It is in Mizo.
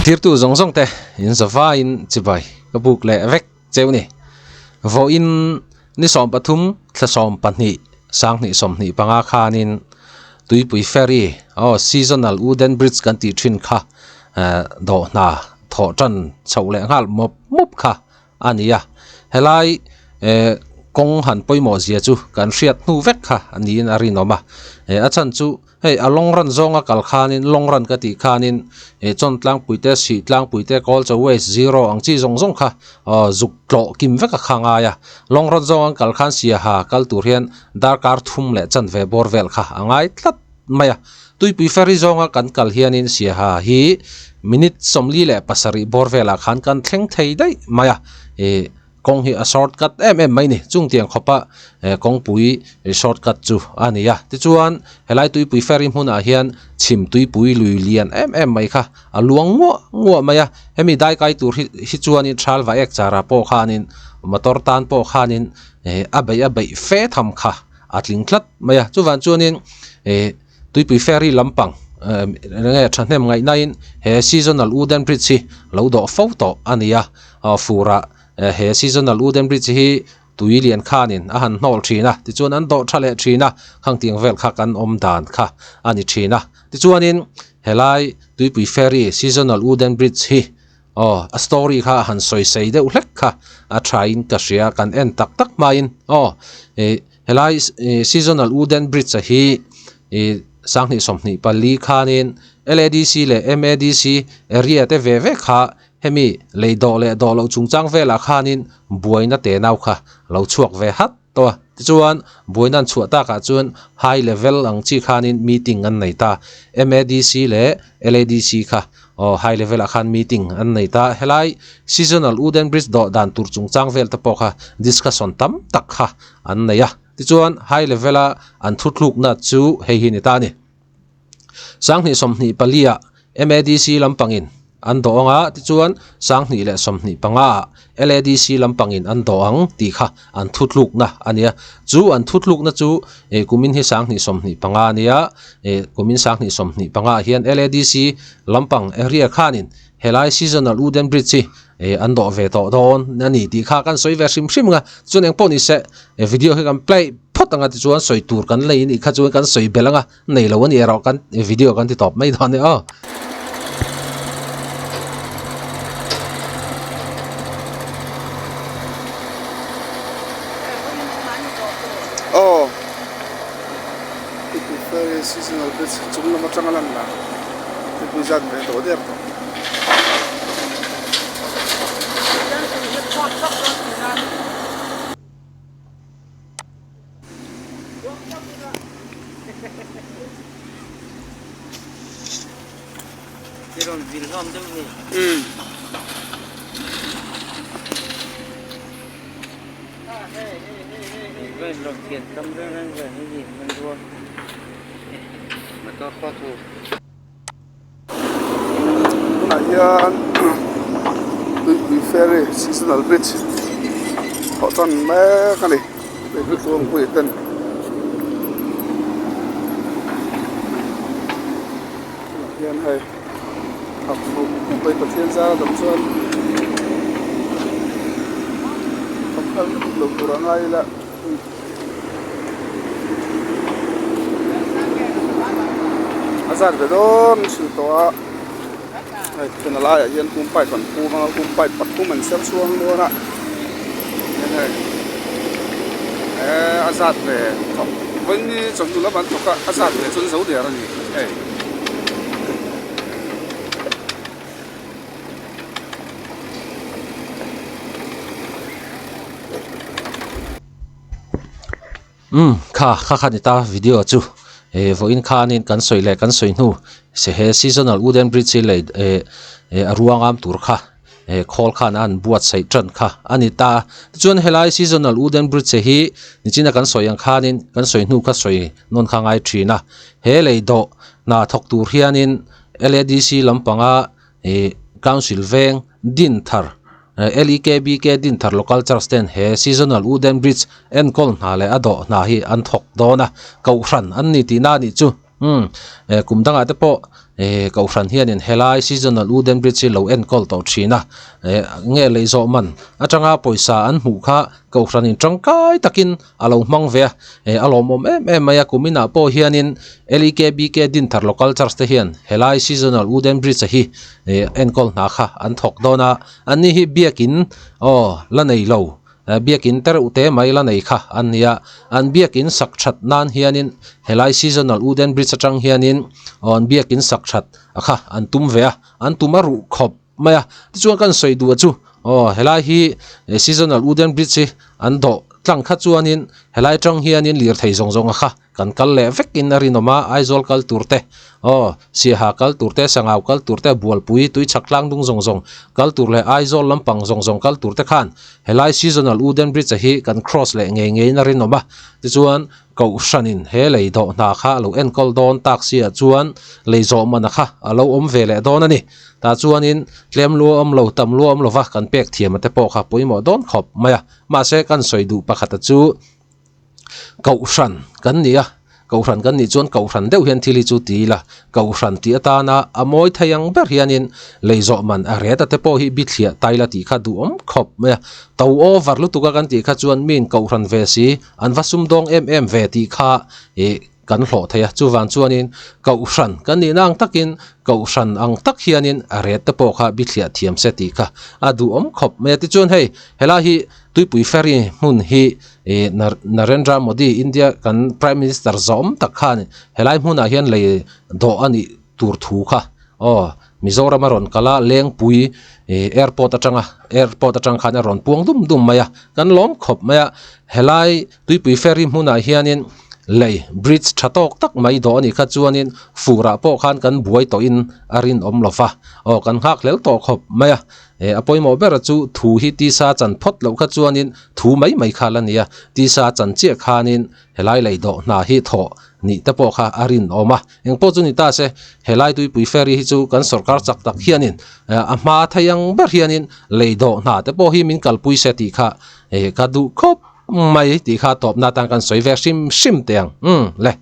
Thirtu zawng zawng te in zavaiin chibai ka buk leh vek cheu ni. Vawiin ni 13 thla 12 2025 khanin Tuipui Ferry aw Seasonal Wooden Bridge kan tih thin kha dawh hna thawh tan chhoh leh nghal mawp mawp kha a ni a. Helai kawng han pawimawh zia chu kan hriat hnu vek kha niin a rinawm a. A chhan chu Hei a long run zawnga kal khanin long run ka tih khanin eh chawn tlangpui te sih tlangpui te kawlchaw waste zero ang chi zawng zawng kha aw zuk tlawh kim vek a kha ngai a long run zawng an kal khan siaha kal tur hian darkar thum leh chanve bawr vel kha a ngai tlat mai a tuipui ferry zawnga kan kal hianin siaha hi minute 47 bawr velah khan kan thleng thei daih mai a eh. Kawng hi a short cut em em mai ni. Chung tiang khawpa kawngpui short cut chu a ni a. Tichuan helai tuipui ferry hmunah hian chhim tuipui lui lian em em mai kha a luang nguah nguah mai a. Hemi dai kai tur hi hi chuanin thal va ek chara pawh khanin motor tan pawh khanin a beih a beih fe tham kha a tling tlat mai a. Chuvang chuanin tuipui ferry lampang enge thahnem ngaihnain he seasonal wooden bridge hi lo dawh fo tawh a ni a. Furah he seasonal wooden bridge hi tui lian khanin a han hnawl thin a, tichuan an dawh tha leh thin a, khang tiang vel kha kan awm dan kha a ni thin a. Tichuanin helai tuipui ferry seasonal wooden bridge hi aw a story kha a han sawi sei deuh hlek kha a thain ka hria kan en tak tak hmain aw ih helai seasonal wooden bridge a hi ih 2024 khanin LADC leh MADC area te ve ve kha Hemi lei dawh leh dawh loh chungchang velah khanin buaina te nau kha lo chhuak ve hat tawh a. Tichuan, buaina an chhuah takah chuan high level ang chi khanin meeting an nei ta. MADC leh LADC kha aw high level ah khan meeting an nei ta. Helai seasonal wooden bridge dawh dan tur chungchang vel te pawh kha discussion tam tak kha an nei a. Tichuan, high level a an thuthlukna chu hei hi ni ta a ni. 2024 ah MADC lampangin an dawh ang a, tichuan 2025 ah LADC lampangin an dawh ang tih kha an thutlukna a ni a. Chu an thutlukna chu eh kumin hi 2025 a nia, eh kumin 2025 ah hian LADC lampang area khanin helai seasonal wooden bridge hi eh an dawh ve tawh dawn a ni tih kha kan sawi ve hrim hrim ang a, chuan eng pawh ni se eh video hi kan play phawt ang a tichuan sawi tur kan lei anih kha chuan kan sawi belh ang a. Nei lo a ni erawh kan video kan ti tawp mai dawn e aw. Aw Tuipui ferry seasonal bridge chung lam atanga lan la tuipui zat ve tawh der tawh. Tunah hian tuipui ferry seasonal bridge thawh tan mek a ni tuipui tluangpui ten tunah hian hei a khum khawp mai Pathian zara dang chuan thawk nghal lutuk lo tur a ngai ila. A zat ve dawn thin tawh a hei tuna laiah hian kum pipe an phum a kum pipe pathum an ser chhuang dawn a hian hei eh a zat ve thawk vawiin chawhnu lam an thawk a a zat ve chu an zo der a ni hei. Umm kha kha kha ni ta video chu eh vawiin khanin kan sawi leh kan sawi hnu se he seasonal wooden bridge hi lei eh eh a ruangam tur kha eh khawl khan a an buatsaih tan kha a ni ta a tichuan helai seasonal wooden bridge hi nichina kan sawi ang khanin kan sawi hnu kha sawi nawn kha ngai thin a he lei dawh hna thawk tur hianin L_A_D_C lampanga Ih Council veng din thar LEKBK din thar Local Church ten he Seasonal Wooden Bridge enkawl hna leh a dawh hna hi an thawk dawn a, Kohhran an ni tihna a nih chu. Umm kum dangah te pawh kohhran hianin helai seasonal wooden bridge hi lo enkawl tawh thin a nge lei zawh man atanga pawisa an hmuh kha kohhranin tangkai takin a lo hmang ve a a lawmawm em em mai a kum inah pawh hianin L.E.K.B.K Dinthar local church te hian helai seasonal wooden bridge a hi enkawl hna kha an thawk dawn a anni hi biakin aw la nei lo. Biakin te reuh te mai la nei kha an ni a, an biakin sak that nan hianin helai seasonal wooden bridge atang hianin aw an biakin sak that a kha an tum ve a, an tum a ruh khawp mai a. Tichuan kan sawi duh a chu aw helai hi seasonal wooden bridge hi an dawh tlang kha chuanin helai atang hianin lirthei zawng zawng a kha Kan kal leh vek in a rinawm a, Aizawl kal tur te, aw, Siaha kal tur te, Sangau kal tur te, Bualpui, Tuichhak tlang dung zawng zawng kal tur leh Aizawl lampang zawng zawng kal tur te khan helai seasonal wooden bridge a hi kan cross leh ngei ngei in a rinawm a. Tichuan, Kohhranin he lei dawh hna kha a lo enkawl dawn tak si ah chuan lei zawh man a kha a lo awm ve leh dawn a ni. Tah chuanin tlem lua awm lo, tam lua awm lova kan pek thiam a te pawh kha pawimawh dawn khawp mai a. Mahse, kan sawi duh pakhat a chu. Kohhran kan ni a, Kohhran kan nih chuan Kohhran deuh hian thil hi chu ti ila, Kohhran tih atana a mawi thei ang ber hianin lei zawh man a ret a te pawh hi bithliah tai la tih kha duhawm khawp mai a. To over lutuk a kan tih kha chuan miin Kohhran ve si an va sumdawng em em ve tih kha ih kan hlawh thei a. Chuvang chuanin Kohhran kan nihna ang takin Kohhran ang tak hianin a ret te pawh kha bithliah thiam se tih kha a duhawm khawp mai a. Tichuan hei helai hi Tuipui ferry hmun hi ih Narendra Modi India kan Prime Minister zawm tak khan helai hmunah hian lei dawh a nih tur thu kha aw Mizoram a rawn kal a Lengpui ih airport atanga airport atang khan a rawn puang dum dum mai a kan lawm khawp mai a helai Tuipui ferry hmunah hianin lei bridge tha tawk tak mai dawh a nih kha chuanin furah pawh khan kan buai tawhin a rinawm lo va aw kan nghak hlel tawh khawp mai a. Eh a pawimawh ber chu thu hi tisa chan phawt loh kha chuanin thu mai mai kha la nia, tisa chan chiah khanin helai lei dawh hna hi thawh nih te pawh kha a rinawm a. Engpawh chu ni ta se, helai tuipui ferry hi chu kan sorkar chak tak hianin a hma thei ang ber hianin lei dawh hna te pawh hi min kalpui se tih kha eh ka duh khawp mai tih kha tawpna atan kan sawi ve hrim hrim teh ang. Umm le.